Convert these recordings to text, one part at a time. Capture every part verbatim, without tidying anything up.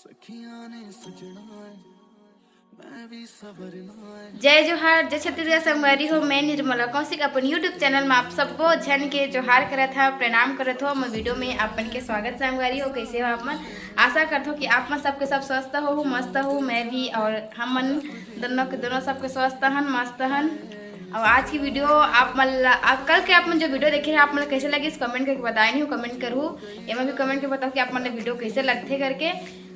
सखियां ने सजना है, मैं भी सवरना है। जय जोहार, जय छत्तीसगढ़ संगवारी हो। मैं निर्मला कौशिक अपन YouTube चैनल में आप सबो झन के जोहार करत हा, प्रणाम करत हो। मैं वीडियो में आप मन के स्वागत संगवारी हो। कैसे हो आप मन? आशा करत हो कि आप मन सबके सब स्वस्थ हो, मस्त हो। मैं भी और हम मन दोनों के दोनों सबके स्वस्थ हन, मस्त हन। और आज की वीडियो आप मन ला, आप कल के आप मन जो वीडियो देखे हैं, आप मन ला कैसे लगी, इस कमेंट करके बताए नहीं हो, कमेंट करू। एमा भी कमेंट के बताओ कि आप मन ला वीडियो कैसे लगथे करके।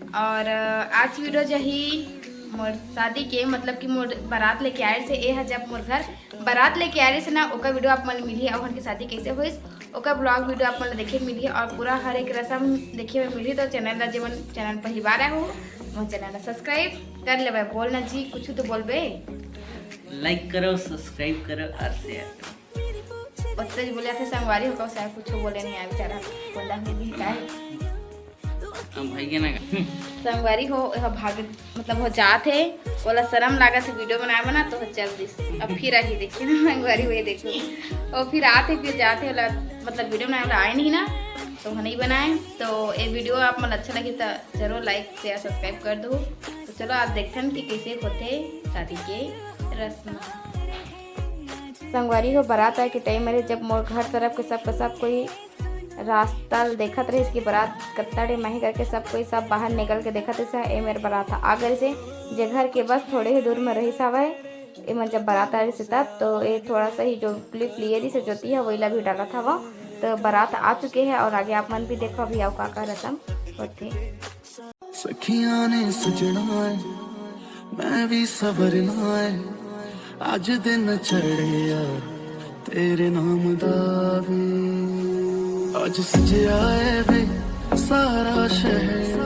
और अ, आज की वीडियो जो ही मोर शादी के, मतलब कि मोर बारात लेके आए से, ए ह जब मोर घर बारात लेके आए से ना, ओकर वीडियो आप मन ला मिलही। और उनकी शादी कैसे होइस, ओकर ब्लॉग वीडियो आप मन ला देखे मिलही। और पूरा हर एक रसम देखे में मिलही। तो चैनल ला, जेमन चैनल पहली बार आए हो, वो चैनल ला सब्सक्राइब कर लेबे। बोलना जी, कुछ तो बोलबे। लाइक करो, सब्सक्राइब करो और शेयर करो। ओतने बोले थे संगवारी हो, कहो शायद कुछ बोले नहीं आए बेचारा, बोला हो भी का है। अब भाई के ना का। संगवारी हो, यह भाग, मतलब हो जात है, ओला शरम लागत है वीडियो बनाए में ना, तो चल दिस। अब फिर आही, देखिए ना संगवारी हो, ये देखो, और फिर आते फिर जाते वाला, मतलब वीडियो बनाए वाला आए नहीं ना, तो वो नहीं बनाए। तो ये वीडियो आप मन अच्छा लगी तो जरूर लाइक, शेयर, सब्सक्राइब कर दो। तो चलो आज देखते हैं कि कैसे होते शादी के रस्म। संगवारी हो, बारात आए के टाइम में जब मोर घर तरफ के सब के सब कोई रास्ता ल देखत रहिस कि बारात कत्ता टाइम आही करके, सब कोई सब बाहर निकल के देखत रहिस। ए मेर बारात आ गए से, जे घर के बस थोड़े ही दूर में रहिस हवय। एमन जब बारात आ रहिस तब तो ये थोड़ा सा ही जो क्लिप लिए रहिस ज्योति है, वही ला भी डालत हवा। तो बारात आ चुके हैं और आगे आप मन भी देखो अभी अउ का का रसम होथे। सखियां ने सजना है, मैं भी सवरना है। आज दिन चढ़िया तेरे नाम दा वे। आज सजया है वे सारा शहर,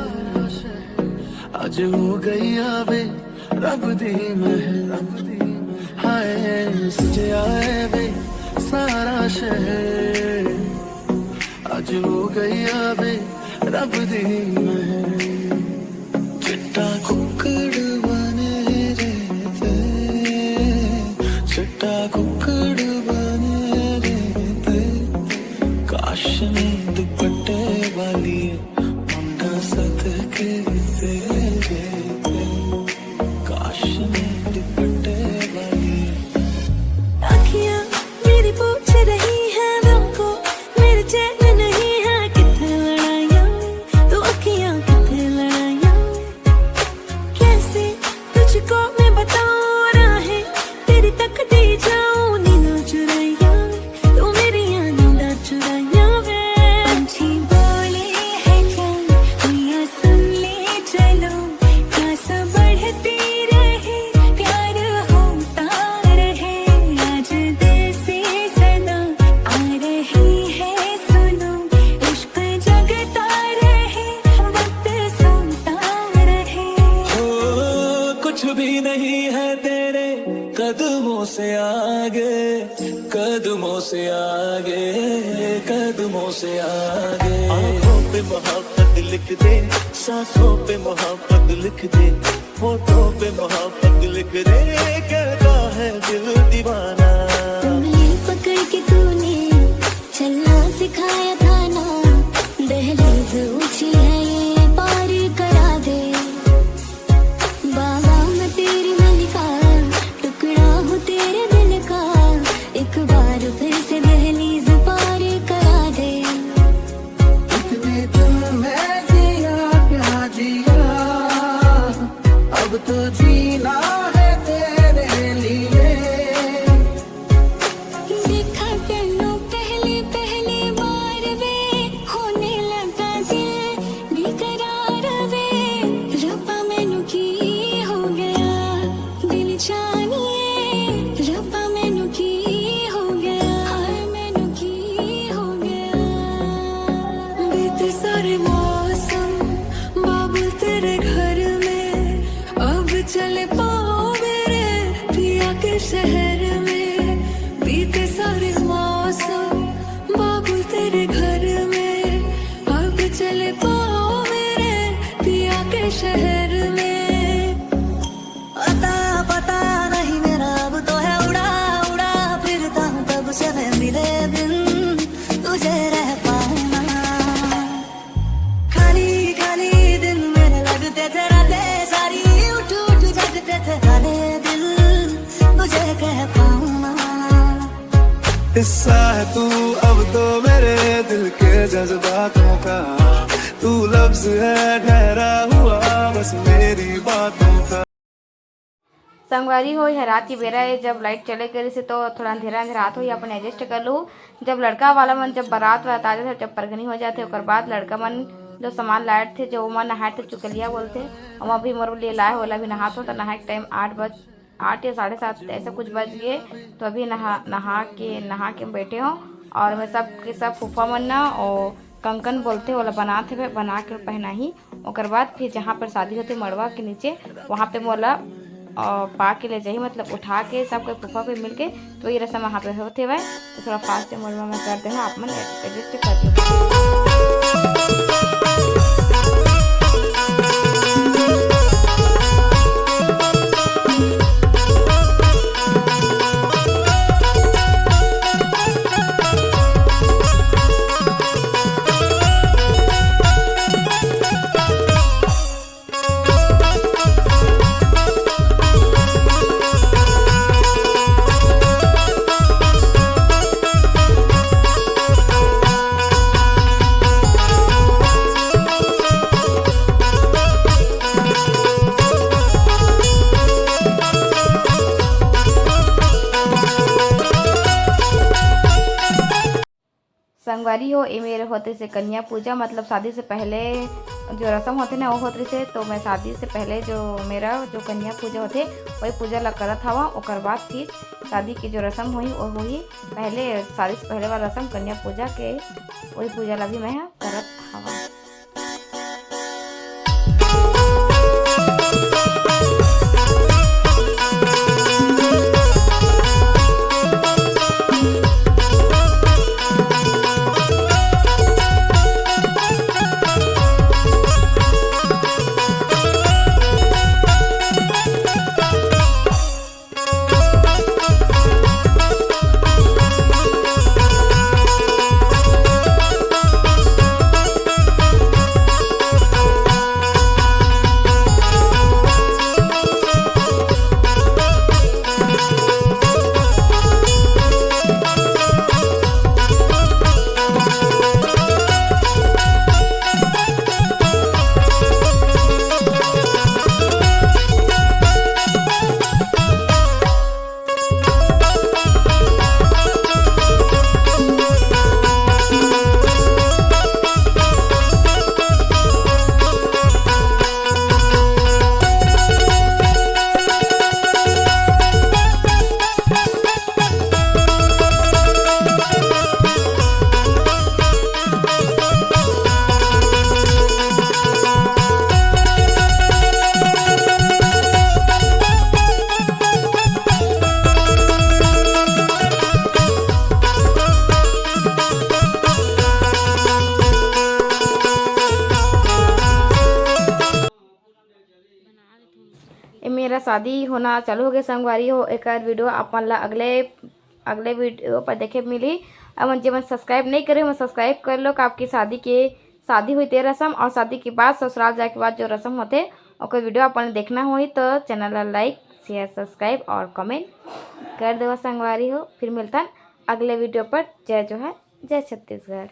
आज हो गई वे रब दी महर। हाय सजया है वे सारा शहर, आज हो गई वे रब दी महर। चिट्टा कुक्कड़ बने रे ते, चिट्टा कुक्कड़ बने रे ते। काश ने दुपट्टे वाली मुंडा सदके तेरे ते। काश ने दुपट्टे वाली। अखियां मेरी पूछ रही है हमको, मेरे चैन नहीं है किथे लड़ाइयां, तू अखियां किथे लड़ाइयां। कैसे तुझको मैं बताऊं राहें, तेरी तकती जाऊं नींदों चुराइयां, तू मेरी नींदों चुराइयां वे। पंछी बोले है क्या, भैया सुन ले चलो, प्यास बढ़ती रहे, प्यार होता रहे। आज देसी सदा आ रही है, सुनो, इश्क जगता रहे, वक्त सोता रहे। हो, कुछ भी नहीं है तेरे कदमों से आगे, कदमों से आगे, कदमों से आगे। आंखों पे मोहब्बत लिख दे, सांसों पे मोहब्बत लिख दे, होठों पे मोहब्बत लिख दे, कहता है दिल दीवाना। उंगली पकड़ के तूने चलना सिखाया था ना, दहलीज ऊंची है ये पार करा दे। बाबा मैं तेरी मलिका, टुकड़ा हूँ तेरे दिल का, एक बार फिर से दहलीज पार करा दे। इतने दिल में जिया क्या जिया, अब तो जीना है तेरे लिए। देखा तैनू पहली पहली बार वे, होने लगा दिल बेकरार वे। रब्बा मैनू की हो गया, दिल जानिए, रब्बा मैनू की हो गया, हाय मैनू की हो गया। बीते सारे मौसम बाबुल तेरे घर में, अब चले पाँव मेरे पिया के शहर में। बीते सारे मौसम बाबुल तेरे घर में, अब चले पाँव मेरे पिया के शहर में। अता पता नहीं मेरा, अब तो है उड़ा उड़ा फिरता हूँ, कब से मैं मिले बिन तुझे रह पाऊँ ना। खाली खाली दिन मेरे लगते है ठहरा हुआ बस मेरी बातों का। संगवारी हो, यह रात की बेरा है, जब लाइट चले गए से तो थोड़ा अंधेरा अंधेरा हाथ हो, अपन एडजस्ट कर लूँ। जब लड़का वाला मन जब बारात वारात आ जाथे, जब परगनी हो जाथे, ओकर बाद लड़का मन जो सामान लाए थे, जो ओमन नहाए थे, चुकलिया बोलथे, ओमा भी मोर लिए लाए हो, ओला भी नहात हो, तो नहाए के टाइम आठ बज, आठ या साढ़े सात ऐसा कुछ बज गए। तो अभी नहा नहा के नहा के बैठे हो, और मैं सब के सब फूफा मन ना, ओ कंकन बोलथे, ओला बनात हेवे, बना के पहनाही। ओकर बाद फिर जहाँ पर शादी होथे मड़वा के नीचे, वहाँ पे मोला अ, पा के ले जाही, मतलब उठा के सब कोई फूफा कोई मिल के, तो ये रस्म वहाँ पे होथे भाई। तो थोड़ा फास्ट में मोड़ में मैं कर देना, आप मन एडजस्ट कर लो। संगवारी हो, ए मेरे होत रिहिसे कन्या पूजा, मतलब शादी से पहले जो रस्म होथे ना, वो होत रिहिसे। तो मैं शादी से पहले जो मेरा जो कन्या पूजा होथे, वही पूजा ला करत हवा। ओकर बाद फिर शादी की जो रस्म होही, वो होही। पहले, शादी से पहले वाला रस्म कन्या पूजा के, वही पूजा ला भी मैं ह करत हवा। ए मेरा शादी होना चालू हो गए संगवारी हो। एकर वीडियो आप मन ला अगले, अगले वीडियो पर देखे मिली। अब जेमन सब्सक्राइब नहीं करे, ओमन सब्सक्राइब कर लो। का आपकी शादी के, शादी हुई तेरा रसम और शादी के बाद, ससुराल जाए के बाद जो रसम होते, ओकर वीडियो आप मन देखना होही तो चैनल ला लाइक, शेयर, सब्सक्राइब और कमेंट कर देवा संगवारी हो। फिर मिलता अगले वीडियो पर। जय जोहार, जय छत्तीसगढ़।